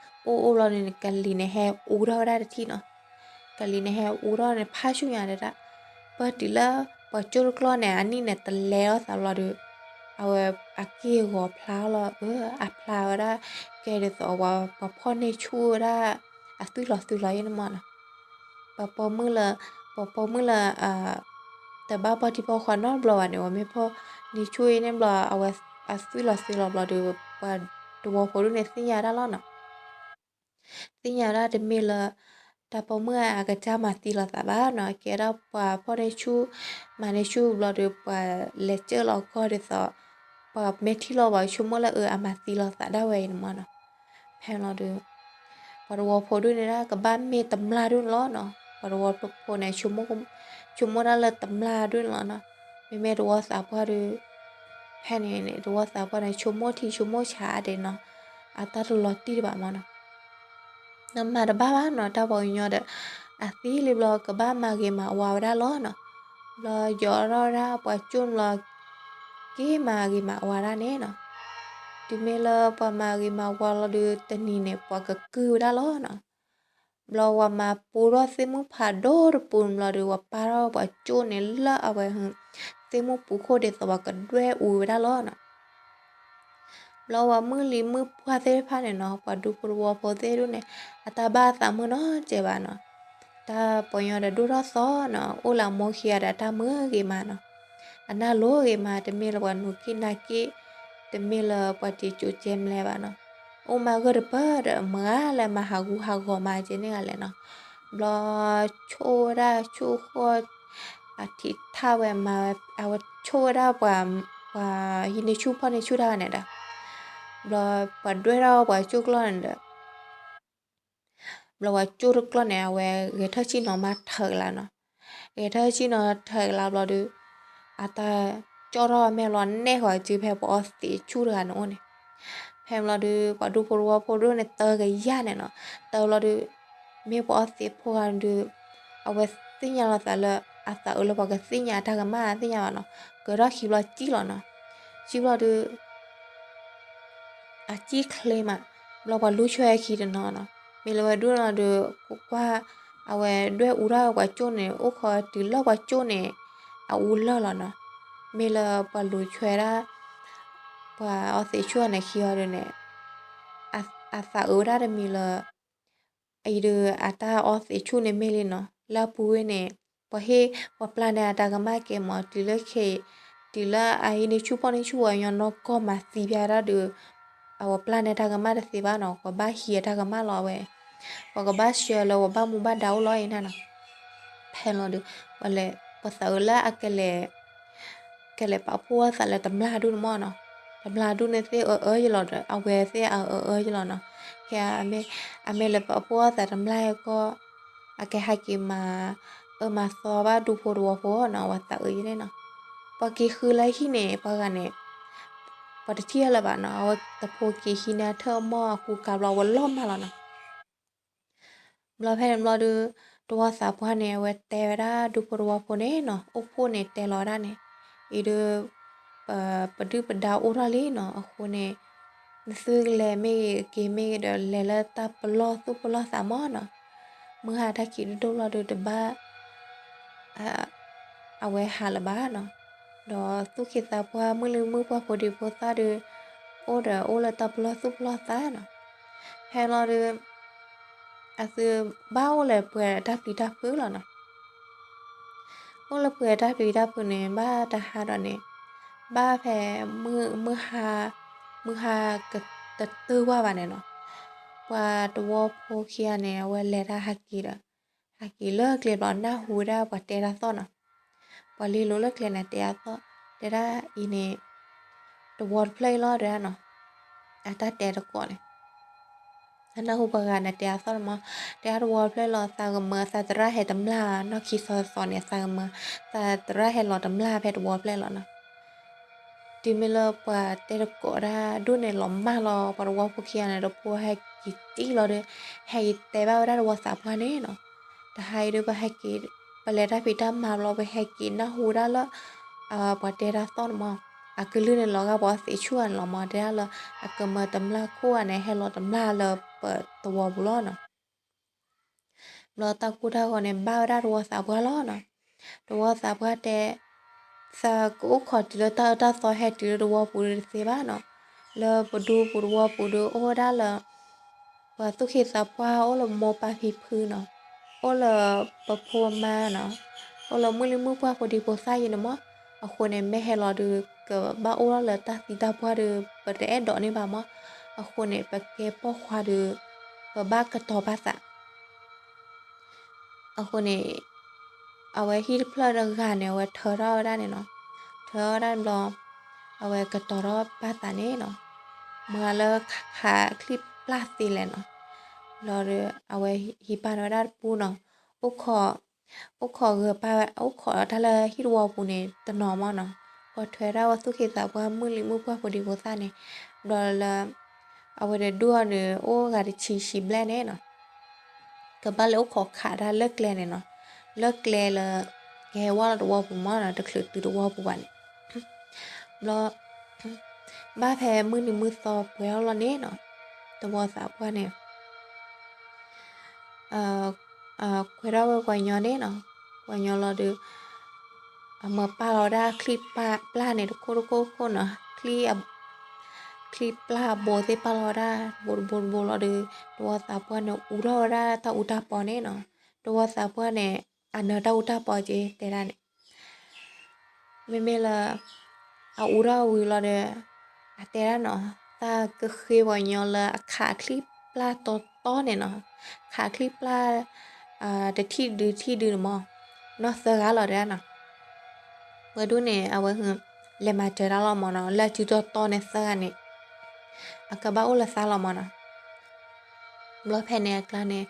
အိၣ်အိၣ်လီၤန့ၣ် ကလံၤန့ၣ်ဟဲအူထီၣ်ဝဲဒၣ်တထံၣ်နီၤ. ကလံၤန့ၣ်ဟဲအူထီၣ်န့ၣ် ဖးဆူညါတဲဒၣ်, ပၢၢ်တုၤလၢပှၤကၠိၣ်တကျီၢ်န့ၣ် အနံၣ်န့ၣ်တလဲလိာ်သးဘျီဒီး အဝဲအက့ၢ်ဂီၤဖျါလီၤ, အဖျါဝဲဒၣ် ကဲဒ်သိးပှၤဖီၣ်န့ၢ်ဆူၣ်ဝဲဒၣ် အသွံၣ်လီၤသွံၣ်လီၤယဲန့ၣ်မ့ၢ်နီၤ. ပှၤပိာ်မုၣ်လၢ ပှၤပိာ်မုၣ်လၢ တဘၣ်ပီၢ်တံၢ်ပီၢ်ခွါနီတဘျီဘၣ်န့ၣ် အဝဲမ့ၢ်ဖီၣ်န့ၢ်ဆူၣ်အံၤန့ၣ်ဘျီ အဝဲအသွံၣ်လီၤသွံၣ်လီၤဘျီဒီး ပှၤတဝီဖိဒုန့ၣ်သ့ၣ်ညါဒၣ်လီၤနီၤ. သ့ၣ်ညါဒၣ်တမ့ၢ်လၢ တၢ်ပိာ်မုၣ်အကစၢ်မၤသံလိာ်သးဘၣ်နီၤ, ကဲဒၣ်ပှၤဖီၣ်န့ၢ်ဆူၣ် မၤန့ၢ်ဆူၣ်ဘျီဒီး ပှၤလဲၤကၢၣ်လီၤကီၢ်ဒ်သိး ပှၤမ့ၢ်ထံၣ်လီၤပှၤဆိကမိၣ်လၢအအမၤသံလိာ်သးဒၣ်ဝဲအံၤန့ၣ်မ့ၢ်နီၤ. ဖဲလီၤဒီး ပှၤတဝီဖိဒုန့ၣ်ဒၣ် ကဘၣ်မ့ၢ်တမျၢ်ဒုန့ၣ်လီၤနီၤ. ပှၤတဝီဖိန့ၣ် ဆိကမိၣ်တၢ်လၢတမျၢ်ဒုန့ၣ်လီၤနီၤ. မ့မ့ၢ်တဝီသးပှၢ်ဒီး ဖဲန့ၣ်န့ၣ် တဝီသးပှၢ်န့ၣ် ဆိကမိၣ်ထံဆိကမိၣ်ဆးဒဲးနီၤ, အတၢ်တလီၤတံၢ်တဘၣ်မ့ၢ်နီၤ. နမၤတဘၣ်ဘၣ်နီၤ, တၢ်ပှၤကညီဒီး အသံလံဘျီ ကဘၣ်မၤဂ့ၤမၤဝါဝဲဒၣ်လီၤနီၤ. ဘျီယီၤထီၣ်ဝဲဒၣ် ပှၤကၠိၣ်ဘျီ က့ၤမၤဂ့ၤမၤဝါဒၣ်န့ၣ်နီၤ. တုၤမ့ၢ်လၢပှၤမၤဂ့ၤမၤဝါလီၤဒီး တနံၤန့ၣ် ပှၤကကုၢ်ဝဲဒၣ်လီၤနီၤ. ဘျီပှၤမၤပူထီၣ်သ့ၣ်မုၣ်ဖးဒိၣ်တပူၤဘျီဒီး ပှၤပာ်ထီၣ်ပှၤကၠိၣ်န့ၣ်လၢအဝဲ သ့ၣ်မုၣ်ပူၤခိၣ်ဒ်သိးပှၤကဒွဲၣ်အူဝဲဒၣ်လီၤနီၤ. ဘျီပှၤမုၢ်လံၤမုၢ်ပှၢ်သ့ၣ်တဖၣ်န့ၣ်နီၤ, ပှၤဒူဖိတဝီဖိသ့ၣ်ဒုန့ၣ် အတၢ်ဘၣ်သးမုာ်နီတစဲးဘၣ်နီၤ. တၢ်ပှၤကညီဒီးဒိၣ်ထီၣ်သီနီၤ, အိၣ်လၢအမိၢ်ခံဂၤဒီးအတၢ်မုာ်ဂ့ၤမးနီၤ. အနၢ်လိၤဂ့ၤမး, တမ့ၢ်လၢပှၤနူၤက့ၣ်နါက့ၣ်, တမ့ၢ်လၢပှၤတံၤကၠိကဲမလဲၣ်ဘၣ်နီၤ. အိၣ်မးဂၢၢ်တပၢၢ်ဒီး မၤဂၤလၢမၤဟးဂူာ်ဟးဂီၤမးကဲန့ၣ်ဂၤလဲၣ်နီၤ. ဘျီဆိၣ်ဝဲဒၣ်ဆိၣ်ဃီၣ် အထံးထၣ်ဝဲမၤဝဲ အဝဲဆိၣ်ဝဲဒၣ်ပှၤ ပှၤဟံးန့ၢ်ဆူၣ်ဖီၣ်န့ၢ်ဆူၣ်တၢ်ဂၤန့ၣ်ဒီး ဘျီပှၤဒွဲၣ်ထီၣ်ပှၤကၠိၣ်ကျီၢ်န့ၣ်ဒီး ဘျီပှၤကၠိၣ်တကျီၢ်န့ၣ် အဝဲဂဲၤထၢၣ်ဆံၣ်နီၤမးထၢကလါနီၤ. ဂဲၤထၢၣ်ဆံၣ်နီၤထၢကလါဘျီဒီး အတၢ်ကၠီၣ်ထီၣ်မဲာ်လီၤနဲၣ်ဃီၤစုဖဲပှၤအီသံးဆူၣ်တဂၤန့ၣ်အိၣ်န့ၣ်. ဖဲဘျီဒီး ပှၤဒူဖိတဝီဖိဒိၣ်န့ၣ်တကယၤန့ၣ်နီၤ. တဘျီဒီး မ့ၢ်ပှၤအီသံးဖိဂၤဒီး အဝဲသ့ၣ်ညါလီၤသးလၢ အသးအုးလၢပှၤကသ့ၣ်ညါအတၢ်ကမၣ်သ့ၣ်ညါဘၣ်နီၤ. ကၢၤထီၣ်ခံဘျီစံၣ်လီၤနီၤ. စံၣ်ဘျီဒီး အစံၣ်ချ့မး, ဘျီပှၤလူၤဆွဲခံတနီၤနီၤ. မ့ၢ်လၢဝဲဒိၣ်နီၤဒီး ကွၢ် အဝဲဒွဲၣ်အူထီၣ်ဝဲပှၤကၠိၣ်န့ၣ် အိၣ်ခိးတုၤလၢပှၤကၠိၣ်န့ၣ် အအူလၢာ်လီၤနီၤ. မ့ၢ်လၢပှၤလူၤဆွဲဒၣ် ပှၤအီသံးဆူၣ်န့ၣ်ခံအီၤဒီးန့ၣ် အသးအုးဝဲဒၣ်တမံၤလၢ အံၤဒီး အတၢ်အီသံးဆူၣ်န့ၣ်မ့ၢ်လံနီၤ. လၢအပူၤဝဲန့ၣ် ပှၤဟ့ၣ် ပှၤပျၢ်န့ၢ်အတၢ်ကမၣ်ကဲမး တုၤလၢခဲ တုၤလၢအဟံးန့ၢ်ဆူၣ်ဖီၣ်န့ၢ်ဆူၣ်ဝဲညီနီၢ်ကီၢ်မၤသံပျၢ်ဒၣ်ဒီး အဝဲပျၢ်န့ၢ်တၢ်ကမၣ်တသ့ဘၣ်နီၤ. ပှၤဘၣ်ဟံးအတၢ်ကမၣ်လီၤအဝဲ ပှၤကဘၣ်ဆှၢလၢပှၤဘၣ်မူဘၣ်ဒါအိၣ်လီၤအံၤန့ၣ်နီၤ. ဖဲလီၤဒီး ပှၤလဲၤ ပှၤသးအုးလၢအကလဲၤ ကလဲၤပာ်ဖှိၣ်အသးလၢတမျၢ်ဒူၣ်န့ၣ်မ့ၢ်နီၤ. တမျၢ်ဒူၣ်န့ၣ်သ့ၣ်အအၢယလီၤဒီး အဝဲသ့ၣ်အအအၢယလီၤနီၤ. ခဲအမ့ၢ် အမ့ၢ်လဲၤပာ်ဖှိၣ်အသးတမျၢ်ကီၢ် အကဟဲက့ၤမၤ အၢမၤသီဘၣ်ဒူဖိတဝီဖိနီၤ ပှၤသးအုးယဲန့ၣ်နီၤ. ပှၤက့ၤဃုလၢဟံၣ်န့ၣ် ပှၤဂၤန့ၣ် ပှၤတထံၣ်လၢၤဘၣ်နီၤ. အဝဲတဖိက့ၤဟံးန့ၢ်အထၢၣ်အမီၢ်အကူကၤဘျီ အဝဲလီၤမၢ်လီၤနီၤ. ဘျီဖဲန့ၣ်ဘျီဒီး တဝီသးပှၢ်န့ၣ် အဝဲတဲဝဲဒၣ်ဒူဖိတဝီဖိန့ၣ်နီၤ, အိၣ်ဖှိၣ်န့ၣ်တဲလီၤဝဲဒၣ်န့ၣ်, အံၤဒုး ပဒုၣ်ပဒါအိၣ်ထီၣ်လံနီၤ. အဃိန့ၣ် နသုကလဲၤမ့ၢ်ဂ့ၤ က့ၤမ့ၢ်ဂ့ၤဒီး လဲၤလၢတၢ်ပလီၢ်သူၣ်ပလီၢ်သးမးနီၤ. မုၢ်ဟါတၢ်ခံးဒိၣ်ဒိၣ်လီၤဒီး တဘၣ် အဝဲဟးလၢၤဘၣ်နီၤ. ဒီးသူၣ်က့သးပှၢ် မုၢ်လံၤမုၣ်ပှၢ် ဖိဒံဖိသၣ်ဒီး အိၣ်ဒီးအိၣ်လၢတၢ်ပလီၢ်သူၣ်ပလီၢ်သးနီၤ. ဖဲလီၤဒီး အသုဘၣ်အိၣ်လၢပှဲၤတၢ်ပျံၤတၢ်ဖုးလီၤနီၤ. အိၣ်လၢပှဲၤတၢ်ပျံၤတၢ်ဖုးန့ၣ် ဘၣ်တဟါဒီးန့ၣ် ဘၣ်ဖဲ မုၢ်ဟါ မုၢ်ဟါကတတုၤဝဲဘၣ်န့ၣ်နီၤ. ပှၤတဝီဖိခံဂၤန့ၣ် အဝဲလဲၤတၢ်ဟးက့ၤဒီး ဟးက့ၤလၢကျဲဘျီ နၢ်ဟူဝဲဒၣ်ပှၤတဲတၢ်သီၣ်နီၤ. ပှၤလ့လိာ်လၢကျဲန့ၣ် တဲတၢ်သီၣ် တဲဒၣ်အံၤန့ၣ် တဝီတဖျၢၣ်အံၤလီၤ တဲဒၣ်နီၤ. အတၢ်တဲတကိးန့ၣ် အနၢ်ဟူပှၤဂၤန့ၣ် တဲအသီၣ်တမး, တဲဒၣ်တဝီဖျၢၣ်လီၤ သးကမၢ သးသရၣ်ဟဲတမျၢ် နီၢ်ခံသီသီန့ၣ် သးကမၢ သးသရၣ်ဟဲလီၤတမျၢ်ဖဲတဝီဖျၢၣ်လီၤနီၤ. တုၤမ့ၢ်လၢပှၤတဲတကိးတၢ်ဒိၣ်န့ၣ် လီၤမၢ်လီၤ ပှၤတဝီဖိခံဂၤန့ၣ် တဖိဟဲက့ၤတံၢ်လီၤဒီး ဟဲက့ၤတဲဘၣ်ဝဲဒၣ်တဝီသးပှၢ်န့ၣ်နီၤ. တဟါအံၤဒုး ပဟဲက့ၤ ပလဲၤတၢ်ဖံးတၢ်မၤဘျီ ပဟဲက့ၤနၢ်ဟူဝဲဒၣ်လၢ ပှၤတဲတၢ်သီၣ်န့ၣ်မး အကလုၢ်န့ၣ် လီၤဂာ်ပှၤသ့ၣ်ဆူၣ်ဂၤန့ၣ်လီၤမး တဲဒၣ်လၢ အကမၢတမျၢ်ခိၣ်ဂၤန့ၣ် ဟဲလီၤတမျၢ်လၢပတဝီပူၤလီၤနီၤ. ဘျီတၢ်ကိၢ်တၢ်ဂီၤန့ၣ် ဘၣ်ဝဲဒၣ်တဝီသးပှၢ်လီၤနီၤ. တဝီသးပှၢ်တဲ သးကအိၣ်ခိးတုၤလၢတၢ်အၢတၢ်သီ ဟဲတုၤလၢတဝီပူၤဒုးတသ့ဘၣ်နီၤ. လၢပဒူပူၤတဝီပူၤဒုး အိၣ်ဝဲဒၣ်လၢ ပှၤသူၣ်က့သးပှၢ် အိၣ်လၢမိၢ်ပၢ်ဖံဖုနီၤ, အိၣ်လၢပဖိမါနီၤ, အိၣ်လၢမုၢ်လံၢ်မုၢ်ပှၢ် ဖိဒံဖိသၣ်ယံၤန့ၣ်မး. အဃိန့ၣ် မ့ၢ်ဟဲလီၤဒုး ကဘၣ်အိၣ်ထီၣ်လၢတၢ်သံတၢ်ပှၢ်ဒီး ပတအဲၣ်ဒိးန့ၢ်ဘၣ်မး. အဃိန့ၣ် ပကဲပိာ်ခွါဒီး ပဘၣ်ကတီၤပာ်သး အဃိန့ၣ် အဝဲဟံၣ်တဖျၢၣ်တဂၤန့ၣ် အဝဲထၢထီၣ်ဝဲဒၣ်န့ၣ်နီၤ. ထၢထီၣ်ဝဲဒၣ်ဘျီ အဝဲကတီၤထီၣ်ပာ်သးန့ၣ်နီၤ. မၤလၢခးချံပျၢ်သ့လဲၣ်နီၤ. ဘျီဒီး အဝဲဟံးပာ်န့ၢ်ဝဲဒၣ်တပူၤနီၤ. အိၣ်ခိး အိၣ်ခိးဂၢၤပာ်ဝဲ အိၣ်ခိးတၢ်လၢဟံၣ်တဝီပူၤန့ၣ် တနီၤမးနီၤ. ပိာ်ထွဲဒၣ်ဝဲသူၣ်က့သးပှၢ် မုၢ်လံၢ်မုၢ်ပှၢ် ဖိဒံဖိသၣ်န့ၣ် ဘျီလၢ အဝဲတဒူၣ်အီၤန့ၣ် အိၣ်ဂၤတဆံဆံဘျဲၣ်န့ၣ်နီၤ. ကဘၣ်လဲၤအိၣ်ခိးခးတၢ်လၢကျဲန့ၣ်နီၤ. လၢကျဲလၢ ကဟဲဝဲလီၤတဝီပူၤမးနီၤ တချုးတုၤတဝီပူၤဘၣ်န့ၣ်. ဘျီ ဘၣ်ဖဲမုၢ်နံၤမုၢ်သီပှဲၤထီၣ်လီၤန့ၣ်နီၤ. တဝီသးပှၢ်န့ၣ် ခွဲးထီၣ်ဝဲပှၤညီန့ၣ်နီၤ. ပှၤညီလီၤဒီး အမၢပာ်လီၤဝဲဒၣ်ချံပျၢ်န့ၣ် တခိၣ်တခိၣ်ခိၣ်နီၤ. ချံ ချံပျၢ်ဘိသ့ၣ်ပာ်လီၤဝဲဒၣ် တဘိတဘိတဘိလီၤဒီး တဝီသးပှၢ်န့ၣ် အူထီၣ်ဝဲဒၣ်တၢ်အူတၢ်ပီန့ၣ်နီၤ. တဝီသးပှၢ်န့ၣ် အနၢၤတၢ်အူတၢ်ပီက့ၤ တဲဒၣ်န့ၣ် မ့မ့ၢ်လၢ အအူထီၣ်ဝံၤလီၤဒီး အတဲဒၣ်နီၤ, သးကဃ့ပှၤညီလၢအခးချံပျၢ်တီတီန့ၣ်နီၤ, ခးချံပျၢ် တထံၣ်ဒုထံၣ်ဒုန့ၣ်မး, နီၢ်သၢဂၤလီၤတဲဒၣ်နီၤ. ဝဲဒၣ်န့ၣ် အဝဲ လဲၤမၤစၢၤတၢ်လီၤမးနီၤ, လၢအစုတီတီန့ၣ်သၢဂၤန့ၣ် အကဘၣ်အိၣ်လၢသးလီၤမးနီၤ. ဘျီဖဲန့ၣ်အကျါန့ၣ်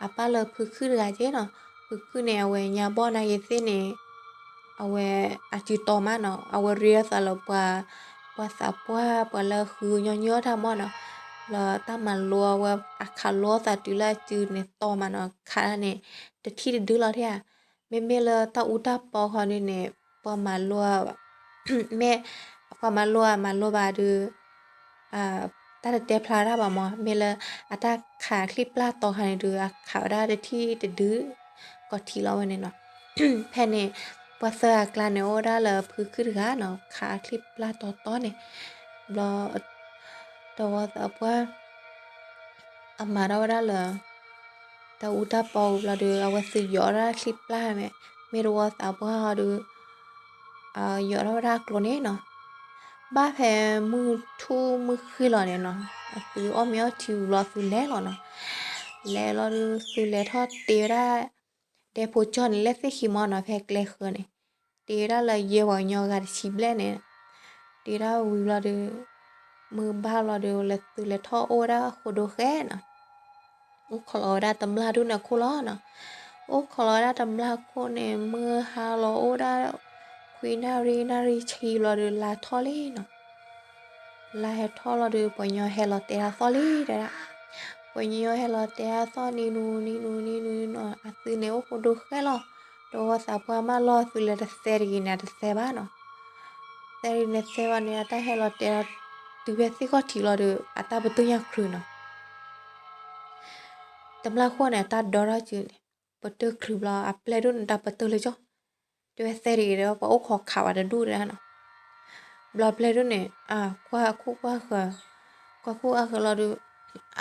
အပၢ်လၢဖုခုၣ်တဂၤက့နီၤ, ဖုခုၣ်န့ၣ် အဝဲညါဘီၣ်နာ်က့ၤသ့ၣ်န့ၣ် အဝဲအစုတီမးနီၤ, အဝဲရ့အသးလၢပှၤ ပှၤသးပှၢ် ပှၤလၢဃုညီနုၢ်အီၣ်တၢ်မးနီၤ. ဘျီတၢ်မၤလိအဝဲ အခးလိအသးတုၤလၢအစုန့ၣ်တီမးနီၤ, ခးတၢ်န့ၣ် တထံၣ်တဒုလီၤထဲဧါ. မ့မ့ၢ်လၢတၢ်အူတၢ်ပီခီဒုန့ၣ် ပှၤမၤလိ မ့ၢ် ပှၤမၤလိအမၤလိဘၣ်ဒီး တၢ်တတဲဖျါတၢ်ဘၣ်မး, မ့ၢ်လၢအတၢ်ခးချံပျၢ်တီခါန့ၣ်ဒီး အခးဝဲဒၣ်တထံၣ်တဒု ကီးထံးလီၤဝဲန့ၣ်နီၤ. ဖဲန့ၣ် ပှၤသၢဂၤအကျါန့ၣ် အိၣ်ဝဲဒၣ်လၢဖုခုၣ်တဂၤနီၤ, ခးချံပျၢ်တီတီန့ၣ်. ဘျီ တဝီသးပှၢ် အမၤထီၣ်ဝဲဒၣ်လၢ တၢ်အူတၢ်ပီဝံၤဘျီဒီး အဝဲသုးယိးထီၣ်ချံပျၢ်မ့ၢ် မ့ၢ်တဝီသးပှၢ်ဟီဒီး ယိးထီၣ်ဝဲဒၣ်ကျိၤန့ၣ်နီၤ. ဘၣ်ဖဲမုၢ်ထူၣ်မုၢ်ဃ့လီၤန့ၣ်နီၤ, အသုးအီၣ်မ့ၤအီထံဝံၤဘျီသုးလဲၤလီၤနီၤ. လဲၤလီၤဒီးသုးလဲၤထီၣ်တ့ဝဲဒၣ် ဒဲဖိကၠီန့ၣ် လဲၣ်သ့ၣ်ခံမးနီၤ, ဖဲကျဲဃၢၤန့ၣ် တ့ဝဲဒၣ်လၢယဲၢ်ပှၤကညီဂၤတဆံဘျဲၣ်န့ၣ်, တ့ဒၣ်ဝံၤဘျီဒီး မုၢ်ဘၣ်ဘျီဒီး လဲၤသုးလဲၤထီၣ်အိၣ်ဝဲဒၣ်ဃိဒိဃဲနီၤ. အိၣ်ခိးလီၤဝဲဒၣ်တမျၢ်ဒူၣ်န့ၣ်ခိၣ်လီၤနီၤ. အိၣ်ခိးလီၤဝဲဒၣ်တမျၢ်ခိၣ်န့ၣ် မုၢ်ဟါလီၤအိၣ်ဒၣ် ခွံနၣ်ရံၣ် နၣ်ရံၣ်ဆံဘျီဒီး လါထီၣ်လံနီၤ. လါဟဲထီၣ်လီၤဒီး ပှၤညီဟဲလီၤတဲတၢ်သီၣ်လံတဲဒၣ်. ပှၤညီဟဲလီၤတဲတၢ်သီၣ်နံၤနူနံၤနူနံၤနူနီၤ, အသုးန့ၣ်အိၣ်ဃိဒိဃဲလီၤ. တဝီသးပှၢ်မၢလီၤသုးလဲၤတသဲတဂ့ၤန့ၣ် အတသဲဘၣ်နီၤ. သဲရံးန့ၣ်သဲဘၣ်န့ၣ် အတၢ်ဟဲလီၤတဲာ်လီၤ တုၤဖဲသ့ၣ်ခီၣ်ထံးလီၤဒီး အတၢ်ပတုာ်ညါချုးနီၤ. တမျၢ်ဃိန့ၣ် အတၢ်ဒီထီၣ်စုန့ၣ် ပတုာ်ချုးဘျီ အပျဲၢ်ဒိၣ်န့ၣ် တၢ်ပတုာ်လၢကၠီ တဲဝဲသဲရံးဒီး ပှၤအိၣ်ခိးခးဝဲတဒူၣ်ဒၣ်နီၤ. ဘျီပျဲၢ်ဒိၣ်န့ၣ် ကွၢ်ခူၣ်ကွၢ်ဃၢၤ, ကွၢ်ခူၣ်ကွၢ်ဃၢၤလီၤဒီး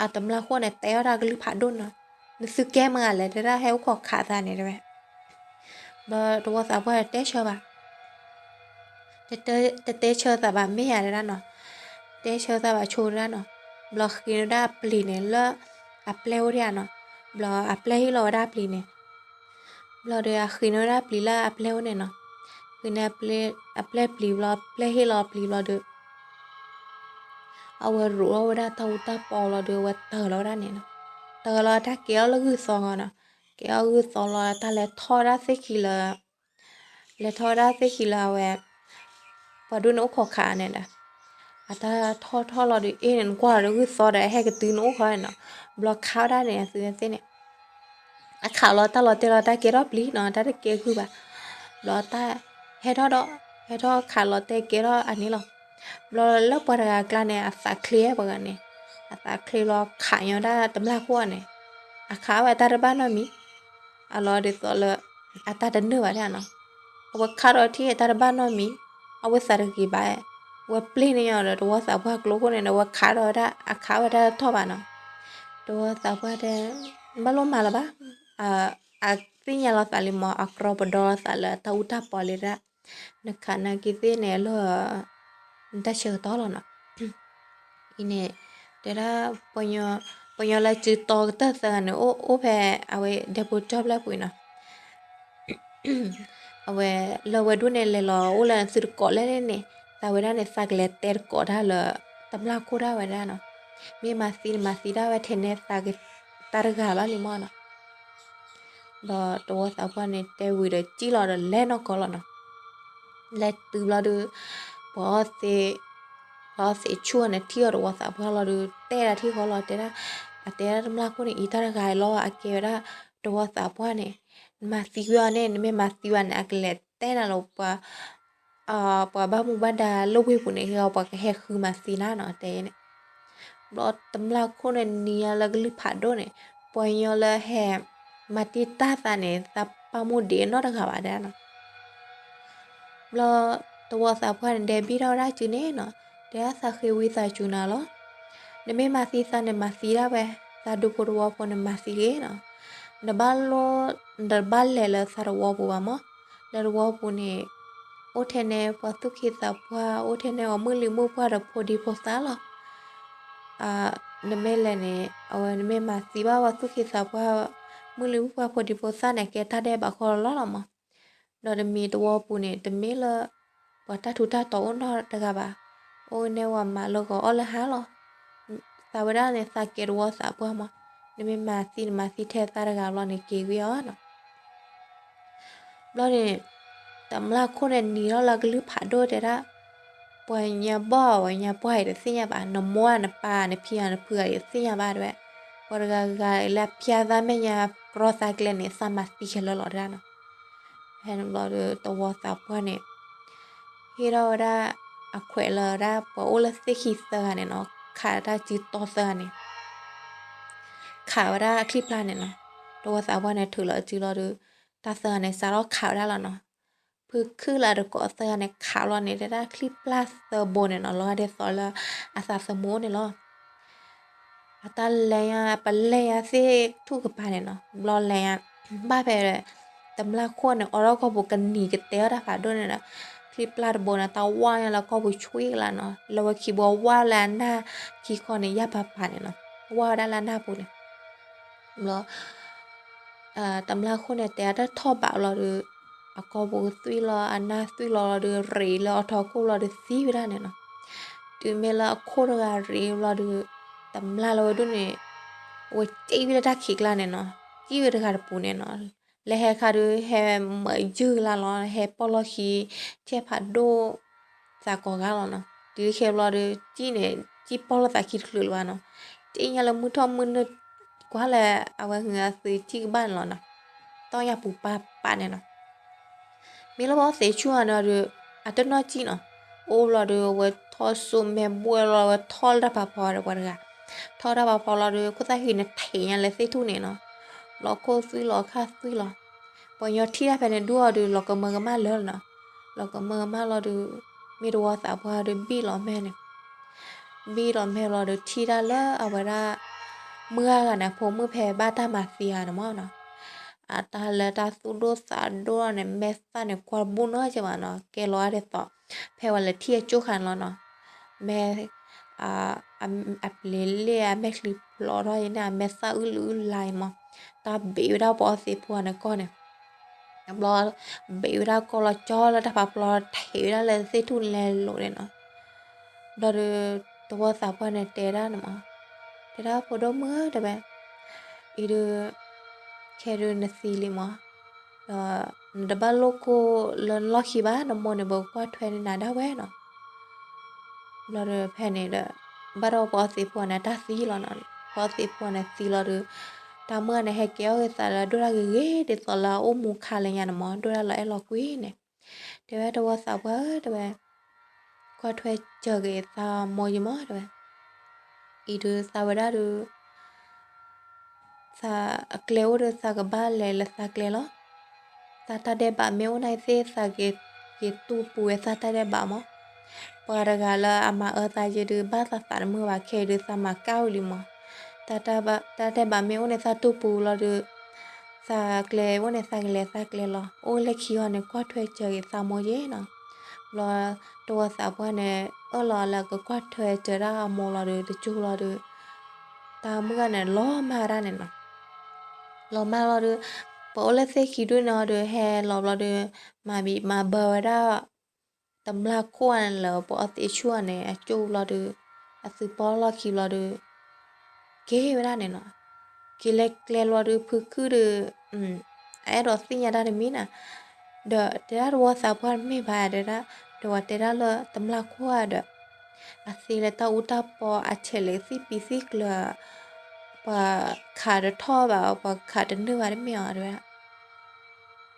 အတမျၢ်ဃိန့ၣ် တဲအီၣ်တၢ်ကလုၢ်ဖးဒိၣ်နီၤ, နသုကဲမဂၤလဲၣ် တဲဒၣ်ဟဲအိၣ်ခိးခးသးန့ၣ်တဲဝဲ. ဘျီတဝီသးပှၢ်တဲဆၢဘၣ် တတဲဆၢသးဘၣ်မ့ၢ်ဧါတဲဒၣ်နီၤ, တဲဆၢသးဘၣ်ဆိတဲဒၣ်နီၤ. ဘျီဃ့န့ၢ်ဝဲဒၣ်အပျံၤန့ၣ်လၢ အပျဲၢ်အိၣ်ဒံးဧါနီၤ. ဘျီအပျဲၢ်ဟ့ၣ်လီၤဝဲဒၣ်အပျံၤန့ၣ်, ဘျီဒီးအဃ့န့ၢ်ဝဲဒၣ်ပျံၤလၢအပျဲၢ်အိၣ်န့ၣ်နီၤ. ဃ့န့ၢ်အပျဲၢ်ပျံၤဘျီ ပျဲၢ်ဟ့ၣ်လီၤပျံၤဘျီဒီး အဝဲရိးထီၣ်ဝဲဒၣ်တၢ်အူတၢ်ပီလီၤဒီး အဝဲတၢၢ်လီၤဝဲဒၣ်န့ၣ်နီၤ. တၢၢ်လီၤတၢ်ကဲအီၣ်လၢဂုၢ်သီဂီၤနီၤ. ကဲအီၣ်ဂုၢ်သီလီၤ တၢ်လဲၤထီၣ်ဝဲဒၣ်သ့ၣ်ခံလၢ လဲၤထီၣ်ဝဲဒၣ်သ့ၣ်ခံလၢအဝဲ ပှၤဒိၣ်န့ၣ်အိၣ်ခိးခးန့ၣ်ဒီး အတၢ်ထီၣ်ထီၣ်လီၤဒီး အ့ၣ်န့ၣ် နကွၢ်လီၤဒီးဂုၢ်သီဒီး အဟဲကတုၤနအိၣ်ဃီန့ၣ်နီၤ. ဘျီခးဝဲဒၣ်န့ၣ် အသုဝဲသ့ၣ်န့ၣ် အခးလီၤတၢ်လီၤတဲာ်လီၤတၢ်ကဲထီၣ်ပျံၤနီၤ တၢ်တကဲဂုၢ်ဘၣ်. ဘျီတၢ်ဟဲထီၣ်ဒီး ဟဲထီၣ်ခးလီၤတဲာ်ကဲထီၣ်အန့ၣ်လီၤ. ဘျီလၢပှၤတဂၤအကျါန့ၣ် အသးချ့ဝဲပှၤဂၤန့ၣ် အသးချ့လီၤခးညီဒၣ်တမျၢ်ခိၣ်န့ၣ် အခးဝဲအတၢ်တဘၣ်နီတမံၤ အလီၤဒ်သိးလၢ အတၢ်တနုာ်ဘၣ်ဒၣ်နီၤ. အဝဲခးဒီးထံၣ်အတၢ်တဘၣ်နီတမံၤ အဝဲသးတဂ့ၤဘၣ် ဝဲပျ့ၤန့ၢ်ညီဒီးတဝီသးပှၢ်ကျိခိၣ်န့ၣ်ဒီး ဝဲခးဒီးဝဲဒၣ် အခးဝဲတၢ်တထီၣ်ဘၣ်နီၤ. တဝီသးပှၢ်တဲ ဘၣ်လိၣ်မၤလၢၤဘၣ် အသ့ၣ်ညါလီၤသးလံမး အကြီပဒီလီၤသးလၢတၢ်အူတၢ်ပီလံဒၣ် နခးနာ်က့သ့ၣ်န့ၣ်လၢ နတၢ်ဆၢကတီၢ်လီၤနီၤ. အံၤန့ၣ် တဲဒၣ် ပှၤညီလၢစုတီကတၢၢ်သၢဂၤန့ၣ် အိၣ်အိၣ်ဖဲအဝဲဒဲဖိကၠီၣ်ဖျၢၣ်ပူၤနီၤ. အဝဲလၢဝဲဒိၣ်န့ၣ် လဲၤလီၤအိၣ်လၢနသုတကိးလဲၣ်န့ၣ် သးဝဲဒၣ်န့ၣ် သးကလဲၤတဲတကိးတၢ်လၢ တမျၢ်ခိၣ်ဒၣ်ဝဲဒၣ်နီၤ. မ့ၢ်မၤသံန့ၣ် မၤသံဒၣ်ဝဲထဲန့ၣ် သးကတၢ်တဂၤဘၣ်လံမးနီၤ. ဒီးတဝီသးပှၢ်န့ၣ် တဲဝံၤဒီးစံၣ်လီၤဒီးလဲၤနီၢ်ကီၢ်လီၤနီၤ. လဲၤတုၤဘျီဒီး ပှၤအီၣ်သ့ ပှၤအီၣ်သ့ဆူၣ်န့ၣ် ထံၣ်အီၤတဝီသးပှၢ်လီၤဒီး တဲဒၣ်ထံၣ်ဃီလီၤ တဲဒၣ် အတဲဒၣ်တမျၢ်ခိၣ်န့ၣ် အံၤတၢ်တဂၤအံၤလီၤ အကဲဝဲဒၣ် တဝီသးပှၢ်န့ၣ် နမၤသံကွံာ်အီၤန့ၣ် နမ့ၢ်မၤသံဘၣ်န့ၣ် အကလဲၤတဲနၤလီၤ ပှၤ ပှၤဘၣ်မူဘၣ်ဒါလၢဝ့ၢ်ပူၤန့ၣ် ဟ့ၣ်အီၤပှၤကဟဲဃုမၤသံနၤနီၤ တဲန့ၣ်. ဘျီတမျၢ်ခိၣ်န့ၣ်နံၤညါလၢကလုၢ်ဖးဒိၣ်န့ၣ် ပှၤညီလၢဟဲ မၤတံာ်တာ်သးန့ၣ် သးပာ်မူဒံးနီတဂၤဘၣ်ဒၣ်နီၤ. ဘျီတဝီသးပှၢ်န့ၣ် ဒဲးဘံၣ်ထီၣ်ဝဲဒၣ်စုန့ၣ်နီၤ တဲဒၣ်သးဃ့ဝံသးစူၤနၤလီၤ. နမ့ၢ်မၤသံသးန့ၣ် မၤသံဒၣ်ဝဲ သးဒူဖိတဝီဖိန့ၣ် မၤသံဂ့ၤနီၤ. နဘၣ်လိၣ် နတဘၣ်လဲၤလၢသးတဝီပူၤဘၣ်မး. လၢတဝီပူၤန့ၣ် အိၣ်ထဲန့ၣ် ပှၤသူၣ်က့သးပှၢ် အိၣ်ထဲန့ၣ် အီၤမုၢ်လံၤမုၢ်ပှၢ်ဒီးဖိဒံဖိသၣ်လီၤ. နမ့ၢ်လဲၤန့ၣ် အဝဲနမ့ၢ်မၤသံဘၣ်ပှၤသူၣ်က့သးပှၢ် မုၢ်လံၤမုၢ်ပှၢ်ဖိဒံဖိသၣ်န့ၣ် ကဲတၢ်ဒဲးဘးဃီလီၤလီၤမး. ဒီးတမံၤတဝီပူၤန့ၣ် တမ့ၢ်လၢ ပှၤတၢ်ထူးတၢ်တီၤအိၣ်နီတဂၤဘၣ်. အိၣ်န့ၢ်ဝဲမၤလၢဂီၤအီၣ်လၢဟါလီၤ. သးဝဲဒၣ်န့ၣ် သးကဲတဝီသးပှၢ်မး. နမ့ၢ်မၤသံန့ၣ် မၤသံထဲသးတဂၤဘျီန့ၣ် က့ၤဝံၤအီၤနီၤ. ဘျီန့ၣ် တမျၢ်ခိၣ်န့ၣ် နံၤထီၣ်လၢကလုၢ်ဖးဒိၣ်တဲဒၣ် ပှၤညါဘီၣ် ပှၤညါပှၢ်အံၤတသ့ၣ်ညါဘၣ်, နမိၢ်နပၢ်နဖံနဖုအံၤတသ့ၣ်ညါဘၣ်တဲဝဲ, ပှၤတဂၤဂၤလၢအဖျါသးမဲာ်ညါကြီသးကျဲန့ၣ် သးမၤသံခဲလၢာ်လီၤတဲဒၣ်နီၤ. ဖဲန့ၣ်ဘျီဒီးတဝီသးပှၢ်န့ၣ် ဟ့ၣ်ထီၣ်ဝဲဒၣ် အခွဲးလၢဒၣ်ပှၤအိၣ်လၢသ့ၣ်ခံသၢဂၤန့ၣ်နီၤ, ခးတၢ်စုတီသၢဂၤန့ၣ် ခးဝဲဒၣ်အချံပျၢ်န့ၣ်နီၤ. တဝီသးပှၢ်န့ၣ်ထုးလီၤစုလီၤဒီး တၢ်သၢဂၤန့ၣ် စးထီၣ်ခးဝဲဒၣ်လီၤနီၤ. ဖုခုၣ်လၢအတကိးသၢဂၤန့ၣ် ခးလီၤန့ၣ် တဲဒၣ်ချံပျၢ်သၢဘိန့ၣ်နီၤ လီၤဂာ်ဒ်သိးလၢအသးသမူအိၣ်န့ၣ်လီၤ. အတၢ်လဲၤညါ ပလဲၤညါသ့ၣ်ထူၣ်ကပၤန့ၣ်နီၤ, ဘျီလဲၤညါ ဘၣ်ဖဲ တမျၢ်ခိၣ်န့ၣ် အိးထီၣ်ကီၢ်ပူၤကနံၤကတဲအီၣ်တၢ်ဖးဒိၣ်န့ၣ်ဒီး ချံပျၢ်တဘိန့ၣ် တၢ်ဝါညါလၢကီၢ်ပူၤဆွံကလါနီၤ, လၢဝဲခံဘိဝါလၢအနၢ်ခံခီန့ၣ် ယၢ်ပၤပၤန့ၣ်နီၤ, ဝါဝဲဒၣ်လၢအနၢ်ပူၤန့ၣ်. ဘျီ တမျၢ်ခိၣ်န့ၣ် တဲအတၢ်ထီၣ်ဘးလီၤဒီး အကီၢ်ပူၤသွံၣ်လီၤ အနၢ်သွံၣ်လီၤလီၤဒီး ရ့းလၢအထီခိၣ်လီၤဒီးသံဝဲဒၣ်န့ၣ်နီၤ. တုၤမ့ၢ်လၢအခိၣ်တဂၤရ့းဘျီဒီး တမျၢ်လၢဝဲဒိၣ်န့ၣ် ဝဲစံၣ်ဝဲလၢတၢ်ခံးကျါန့ၣ်နီၤ, စံၣ်ဝဲတဂၤတပူၤန့ၣ်နီၤ. လဲၤဟဲခါဒီး ဟဲမၤယုၢ်ကလါလီၤ, ဟဲပီၢ်လီၢ်ခံ ထဲဖးဒိၣ် သးကိးဂၤလီၤနီၤ. တုၤခဲဘျီဒီး စံၣ်န့ၣ် စံၣ်ပီၢ်လီၤသးခံတချုးလၢၤဘၣ်နီၤ. တအ့ၣ်ညါလၢမုၢ်ထီၣ်မုၢ်နုာ် ကွၢ်လၢအဝဲဟဲသုစံၣ်ကဘၣ်န့ၣ်လီၤနီၤ. တီၢ်ညါပူၤပာ်ပာ်န့ၣ်နီၤ. မ့ၢ်လၢပှၤသ့ဆူၣ်အီၤန့ၣ်ဒီး အတနီၢ်စံၣ်နီၤ. အိၣ်ဘျီဒီး အဝဲထီၣ်စိမဲာ်ဘှဲၣ်လီၤ အဝဲထီၣ်လၢတၢ်ဖးဖီဒီးပှၤတဂၤ, ထီၣ်တၢ်ဖးဖီလီၤဒီး ခိၣ်သၣ်ဟံးန့ၣ်ထံးညါလၢသ့ၣ်ထူၣ်န့ၣ်နီၤ, လီၤခိၣ်သွံၣ်လီၤခၣ်သွံၣ်လီၤ, ပှၤညီထံၣ်တၢ်ဖဲန့ၣ်ဒုးအီၤဒီး လီၤကမၢကမၣ်လၢာ်လီၤနီၤ, လီၤကမၢကမၣ်လီၤဒီး မ့ၢ်တဝီသးပှၢ်ဒီးဘံၣ်လီၤမဲာ်န့ၣ် ဘံၣ်လီၤမဲာ်လီၤဒီး ထံၣ်တၢ်လၢအဝဲဒၣ် မုၢ်ဂၤဂၤန့ၣ် အဖိမုၣ်ဖဲဘၣ်တၢ်မၤသံဂၤန့ၣ်မၢ်နီၤ, အတၢ်လၢတၢ်သူၣ်ဒိၣ်သးဒိၣ်န့ၣ် မဲာ်သၣ်န့ၣ် ကွၢ်တဘူၣ်နီတစဲးဘၣ်နီၤ, ကဲလီၤဒ်သိး ဖဲဝဲလဲၤထံၣ်အကၠိၣ်ခါန့ၣ်လီၤနီၤ, မဲာ် အပျ့ၤလ့ၣ် အမဲာ်ချံဖျိးထီၣ်အံၤန့ၣ် အမဲာ်သၣ်အုၣ်လံအုၣ်လါအံၤမၢ်, တၢ်ဘ့းဝဲဒၣ်ပှၤအီသံးဖိန့ၣ်ကီၢ်န့ၣ် ဘျီ ဘ့းဝဲဒၣ်ကီၢ်လီၤကၠီလၢတၢ်ဖးဖီလီၤ ထံးဝဲဒၣ်လၢသ့ၣ်ထူၣ်လဲၤလိာ်န့ၣ်နီၤ, ဘျီဒီး တဝီသးပှၢ်န့ၣ်တဲဒၣ်န့ၣ်မၢ်, တဲဒၣ်ဖိဒိၣ်မုၣ်ဧၢ တဲဝဲ, အံၤဒုး ခဲဒုးနသံလံမၢ်, ဒီးနတဘၣ်လိၣ်ကိၢ်လၢနလီၢ်ခံဘၣ် နမိၢ်န့ၣ် ပကကွၢ်ထွဲန့ၢ်နၤဒၣ်ဝဲနီၤ ဘျီဒီးဖဲန့ၣ်ဒီး ဘၣ်ဒီးပှၤအီသံးဖိန့ၣ် တၢ်သံလီၤနီၤ, ပှၤအီသံးဖိန့ၣ်သံလီၤဒီး တၢ်မုၣ်ဂၤန့ၣ် ဟဲကဲအီၣ်ဂ့ၤသးလၢဒိၣ်တၢ်ဂ့ၤဂ့ၤ ဒ်သိးလၢအအိၣ်မူခါလၢညါန့ၣ်မၢ် ဒိၣ်တၢ်လီၤအဲၣ်လီၤကွံန့ၣ်, တဲဝဲတဝီသးပှၢ်ဧၢ တဲဝဲ, ကွၢ်ထွဲစၢၤက့ၤသးမိၢ်ယမၢ် တဲဝဲ, အံၤဒုးသးဝဲဒၣ်ဒုး သးအကျဲအိၣ်ဒီး သးကဘၣ်လဲၤလၢသးကျဲလီၤ. သးတၢ်ဒဲးဘးမ့ၢ်အိၣ်န့ၣ်သ့ၣ် သးက့ၤတူၢ်ပူၤဝဲသးတၢ်ဒဲးဘးမၢ်. ပှၤတဂၤလၢအမၤအၢသးယဲဒုး ဘၣ်သးသးတမုာ်ဘၣ် ခဲအံၤဒုး သးမၤကၣ်ဝံၤလံမၢ်. တၢ်ဒဲးဘးမ့ၢ်အိၣ်န့ၣ် သးတူၢ်ပူၤလီၤဒုး သးကျဲအိၣ်န့ၣ် သးကလဲၤသးကျဲလီၤ. အိၣ်လၢခံအီၤန့ၣ် ကွၢ်ထွဲစၢၤက့ၤသးမိၢ်ယဲနီၤ. ဘျီ တဝီသးပှၢ်န့ၣ် အၢၣ်လီၤလၢကကွၢ်ထွဲစၢၤဒၣ်အမိၢ်လီၤဒုး တကၠိလီၤဒုး တၢ်မုၣ်ဂၤန့ၣ် လီၤမၢ်ဒၣ်န့ၣ်နီၤ. လီၤမၢ်လီၤဒုး ပှၤအိၣ်လၢသ့ၣ်ခံဒုန့ၣ်အီၤဒုး ဟဲလီၤဘျီဒုး မၤဘံၣ်မၤဘၢဝဲဒၣ် တမျၢ်ခိၣ်န့ၣ်လၢပှၤအီသံးဆူၣ်န့ၣ် အကၠိလီၤဒုး အသုးပီၣ်လီၢ်ခံဘျီဒုး က့ၤဝဲဒၣ်န့ၣ်နီၤ. က့ၤလဲၤကျဲလီၤဒုး ဖုခုၣ်ဒုး အအဲၣ်ဒိးသ့ၣ်ညါတၢ်တမံၤနီၤ. ဒီးတဲဒၣ်တဝီသးပှၢ်တမ့ၢ်ဘၣ်တဲဒၣ် ဒီးပှၤတဲဒၣ်လၢတမျၢ်ခိၣ်ဧါဒီး အသ့လၢတၢ်အူတၢ်ပီ အဆဲးလဲၤသံၣ်ပံၤသံၣ်ကျၢၤ ပှၤခးတထီၣ်ဘၣ် ပှၤခးတနုာ်ဘၣ်တမ့ၢ်အီၤတဲဝဲဒၣ်.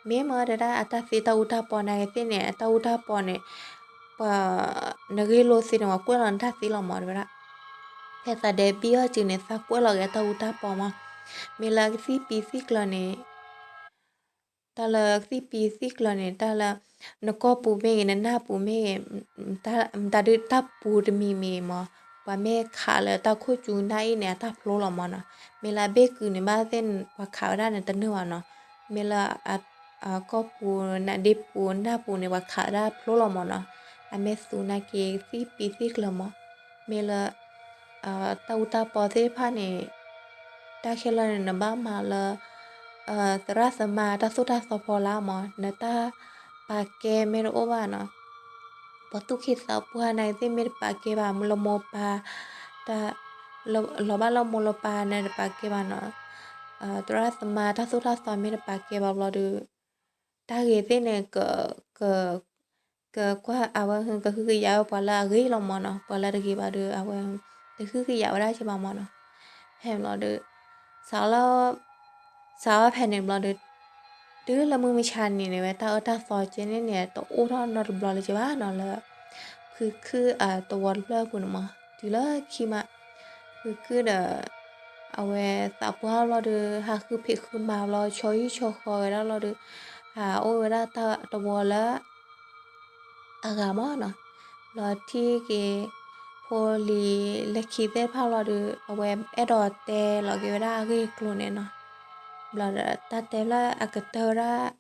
မ့ၢ်မၢတဲဒၣ် အတၢ်သ့တၢ်အူတၢ်ပီနာ်က့ၤသ့ၣ်န့ၣ် အတၢ်အူတၢ်ပီန့ၣ် ပှၤနဂ့ၢ်လိာ်သ့န့ၣ် ပှၤကွဲးလီၤနတၢ်သ့လီၤမၢ်တဲဝဲဒၣ်. ဖဲသးဒဲးဘံၣ်အီၣ်စုန့ၣ် သးကွဲးလီၤက့ၤအတၢ်အူတၢ်ပီမၢ်. မ့ၢ်လၢကသံၣ်ပံၤသံၣ်ကျၢၤန့ၣ် တၢ်လၢကသံၣ်ပံၤသံၣ်ကျၢၤန့ၣ် တၢ်လၢ နကီၢ်ပူၤမ့ၢ်ဂ့ၤ နနၢ်ပူၤမ့ၢ်ဂ့ၤ တၢ်ဒုးတၢ်ပူၤတမံၤမံၤမၢ် ပှၤမ့ၢ်ခးလၢတၢ်ခိၣ်ကၠူနၢ်အံၤန့ၣ် အတၢ်ဖျိလီၤမၢ်နီၤ. မ့ၢ်လၢအဘ့ၣ်ကုာ်န့ၣ်ဘၣ်သ့ၣ် ပှၤခးဝဲဒၣ်န့ၣ်တနုာ်ဘၣ်နီၤ. မ့ၢ်လၢ ကီၢ်ပူၤ နဒ့ပူၤ နၢ်ပူၤန့ၣ် ပှၤခးဝဲဒၣ်ဖျိလီၤမၢ်နီၤ. အမ့ၢ်သူနာ်က့ၤသံၣ်ပံၤသံၣ်ကျၢၤမၢ်. မ့ၢ်လၢ တၢ်အူတၢ်ပီသ့ၣ်တဖၣ်န့ၣ် တၢ်ခဲလၢာ်န့ၣ် နဘၣ်မၤလၢ သရၣ်သမါတၢ်သိၣ်တၢ်သီဖီလာ်မၢ် နတၢ်ပာ်ကဲမ့ၢ်တအိၣ်ဘၣ်နီၤ. ပှၤသူၣ်က့သးပှၢ်နာ်က့ၤသ့ၣ်မ့ၢ်တပာ်ကဲဘၣ် လၢမိၢ်ပၢ် လီၤဘၣ်လၢမိၢ်လၢပၢ်န့ၣ်တပာ်ကဲဘၣ်နီၤ. သရၣ်သမါတၢ်သိၣ်တၢ်သီမ့ၢ်တပာ်ကဲဘၣ်ဘျီဒီး တၢ်ဂ့ၤသ့ၣ်န့ၣ် က ကကွၢ်အဝဲ ကဟုကယာ်ဝဲပှၤလၢအဂ့ၤလီၤမၢ်နီၤ. ပှၤလၢတဂ့ၤဘၣ်ဒီး အဝဲ တဟုကယာ်ဝဲဒၣ်က့ၤဘၣ်မၢ်နီၤ. ဖဲန့ၣ်ဘျီဒီး စးလၢ စးဝဲဖဲန့ၣ်ဘျီဒီး တုၤလၢမုၢ်မဆါန့ၣ်န့ၣ် ဝဲတၢ်အၢတၢ်သီကဲန့ၣ်န့ၣ် တအိၣ်ထီၣ်နီတဘျီလၢၤက့ၤဘၣ်နီၤ လၢ ဖုခုၣ်အတဝီတဖျၢၣ်အပူၤန့ၣ်မၢ်. တုၤလၢခံမး ဖုခုၣ်ဒီး အဝဲသးပှၢ်ဘျီဒီး ဟးဃုဖံးဃုမၤဘျီ ဆီဟံၣ်ဆီဃီဝဲဒၣ်ဘျီဒီး ဟးအိၣ်ဝဲဒၣ်တၢ်တဝီလၢ အဂၤမၢ်နီၤ. ဘျီထံၣ်က့ၤ ဖိလံၤလၢခံသ့ၣ်တဖၣ်ဘျီဒီး အဝဲအဲၣ်ဒိးတဲလီၤက့ၤဝဲဒၣ်အဂ့ၢ်အကျိၤန့ၣ်နီၤ. ဘျီဒီးတၢ်တဲဖျါအကတၢၢ်ဝဲဒၣ်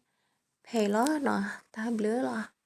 ဖဲအံၤလီၤနီၤ. တၢ်ဘျုးလီၤ.